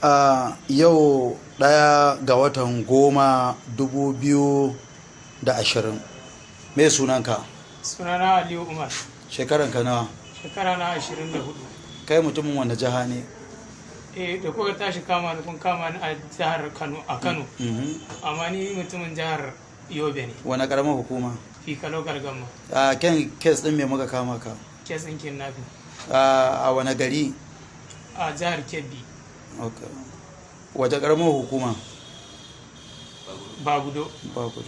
A yau 1 ga watan 10, 2020. Me sunanka? Sunana Aliyu Umar. Shekaranka nawa? Shekara na 24. Kai mutumin wanda jiha ne? Eh, da kuka tashi kama ni, kun kama ni a jihar Kano, a Kano. Amma ni mutumin jihar Yobe ne. Wani karamar hukuma? Fika Local Government. A kan kes din me muka kama ka? Kes ɗin kidnapping. A wani gari? A jihar Kebbi. Okay. Wata karamar hukuma? Bagudo. Ba ku.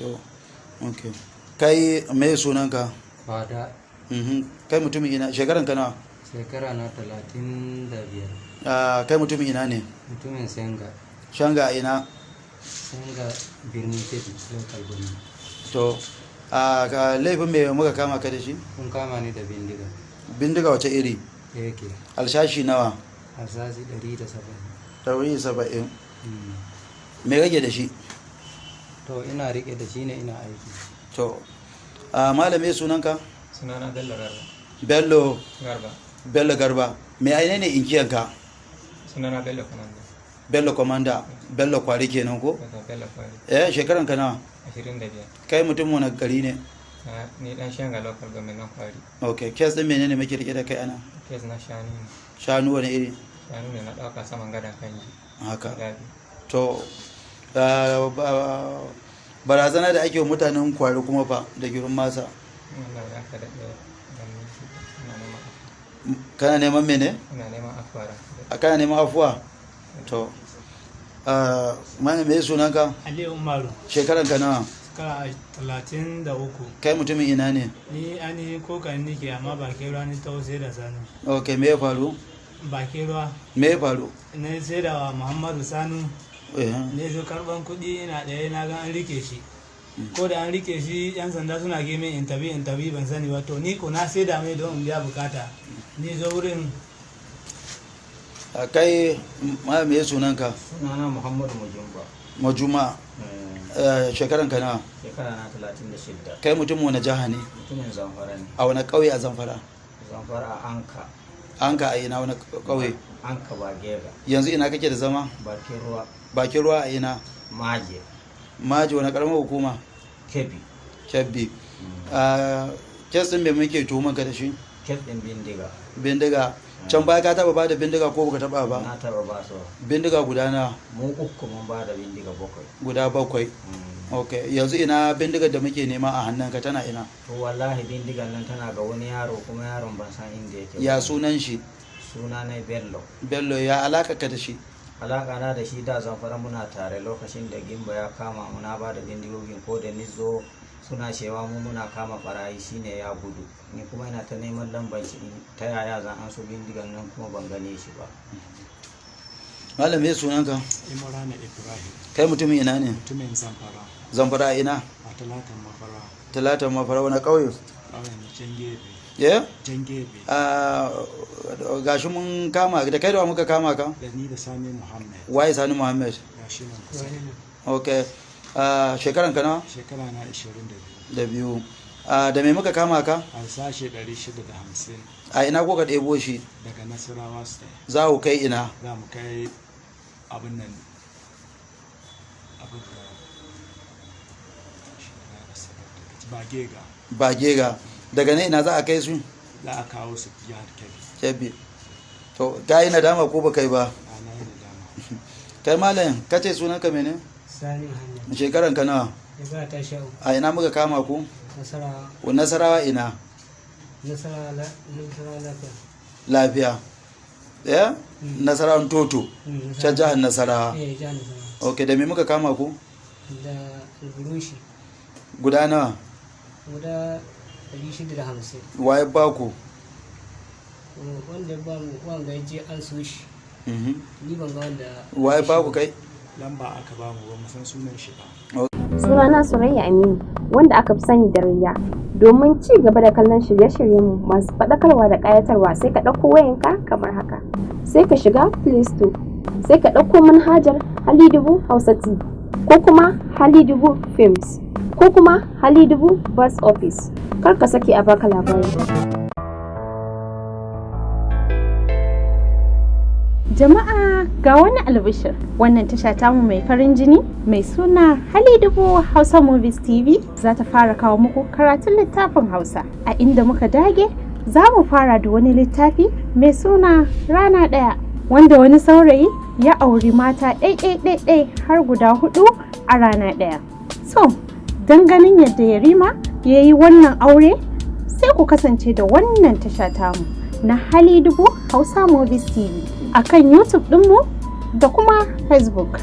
Okay. Kai me sunanka? Fada. Kai mutumin ina? Shekaranka nawa? Shekara na 35. Kai mutumin ina ne? Mutumin Senga. Shanga a ina? Senga, Birnin Kebbi Local Government. To, a ka laifin me muka kama ka da shi? Kun kama ni da bindiga. Bindiga wace iri? AK. Alshashi nawa? Harsashi 170. 170. Me kake da shi? To, ina rike da shi ne, ina aiki. To, a malame, sunanka? Sunana Bello Garba. Bello? Garba. Bello Garba. Me aine ne inkiyanka? Sunana Bello Commander. Bello Commander, Bello Kwari kenan ko? Daga Bello Kwari. Eh, shekaran ka nawa? 25. Kai mutum wani gari ne? Ni dan Shanga Local Government na Kwari. Okay, kes din menene muke rike da kai ana? Kes na shanu ne. Shanu wani iri? Shanu ne na ɗauka saman gadon Kanji. Haka. Guda biyu. To, barazana da ake wa mutanen Kwari kuma fa da Girin Masa? Wannan ranka daɗe, dan ina neman afuwa. Kana neman mene? Ina neman afuwa, ranka daɗe. A kana neman afuwa. To, mana, me sunanka? Aliyu Umaru. Shekaran ka nawa? Shekara 33. Kai mutumin ina ne? Ni ainihin kokan nike, amma bakin ruwa ni ta sai da sanu. Ok, me ya faru? Bakin ruwa. Me ya faru? Na sai da Muhammadu Sanu. Eh. Ne zo karban kuɗi, ina ɗaya na ga an rike shi. Ko da an rike shi, yan sanda suna ge min interview interview, ban sani ba. To, ni ko na sai da mai don in biya bukata. Ni zo wurin. A kai ma, me sunanka? Sunana Muhammadu Mujumba. Majuma. Eh, shekaran ka nawa? Shekara na 36. Kai mutumin wani jiha ne? Mutumin Zamfara ne. A wani ƙauye a Zamfara? Zamfara, a Anka. An ka a ina, wani ƙauye? Anka Bagega. Yanzu ina kake da zama? Bakin Ruwa. Bakin Ruwa a ina? Maje. Maji, wani karamar hukuma? Kebbi. Kebbi. Ah, kes din me muke tuhuman ka da shi? Kes ɗin bindiga. Bindiga. Can baya ka taba bada bindiga ko baka taba ba? Na taɓa ba su. Bindiga guda na? Mu uku mun ba da bindiga bakwai. Guda bakwai. Ok, yanzu ina bindigar da muke nema a hannunka, tana ina? To, wallahi bindigan nan tana ga wani yaro, kuma yaron ban san inda yake ba. Ya sunan shi? Suna na Bello. Bello. Ya alaka ka da shi? Alaka na da shi, da Zamfara muna tare. Lokacin da Gimba ya kama mu, na ba da bindigogin. Ko da ni zo, suna cewa mu muna kama barayi, shine ya gudu. Ni kuma ina ta neman lambar shi, ta yaya zan an so bindigan nan, kuma ban gane shi ba. Malam, me sunanka? Imrana Ibrahim. Kai mutumin ina ne? Mutumin Zamfara. Zamfara a ina? A Talatan Mafara. Talatan Mafara, wani ƙauye? Ƙauyen Jangebe. Yeah? Jangebe. Ah, gashi mun kama da kai. Da wa muka kama ka? Da ni da Sani Muhammad. Waye Sani Muhammad? Gashi nan kusa. Ok. Ah, shekaran ka nawa? Shekara na 22. Da biyu. Ah, da me muka kama ka? Harsashe 650. A ina kuka ɗebo shi? Daga Nasarawa State. Za ku kai ina? Za mu kai abin nan, abin da Bagega. Bagega. Daga nan ina za a kai su? Za a kawo su jihar Kebbi. Kebbi. To, ka yi nadama ko ba kai ba? A, na yi nadama. Kai malam, ka ce sunanka mene? Sani Muhammad. Shekaran ka nawa? Shekara ta 13. A ina muka kama ku? Nasarawa. Nasarawa ina? Nasarawa, Nasarawa Lafiya. Lafiya, eh, Nasarawan Toto. Can jihar Nasarawa? Eh, jihar Nasarawa. Ok, da me muka kama ku? Da alburushi. Guda nawa? Guda 650. Waye ba ku? Wanda ya ba mu, wanga ya je an so shi. Ni ban ga wanda. Waye ba ku kai? Lamba aka ba mu, ba mu san sunan shi ba. Sunana Surayya Aminu, wanda aka fi sani da Rayya. Domin ci gaba da kallon shirye-shiryenmu masu faɗakarwa da ƙayatarwa, sai ka ɗauko wayanka kamar haka. Sai ka shiga Play Store, sai ka ɗauko manhajar Halidubu Hausa TV ko kuma Halidubu Films ko kuma Halidubu Bus Office. Kar ka sake a baka labari. Jama'a, ga wani albishir. Wannan tasha tamu mai farin jini mai suna Hali Dubu Hausa Movies TV za ta fara kawo muku karatun littafin Hausa. A inda muka dage za mu fara da wani littafi mai suna Rana Ɗaya, wanda wani saurayi ya auri mata ɗai-ɗai-ɗai har guda hudu a rana ɗaya. So, don ganin yadda Yarima ya yi wannan aure, sai ku kasance da wannan tasha tamu na Hali Dubu Hausa Movies TV a kan YouTube ɗinmu da kuma Facebook.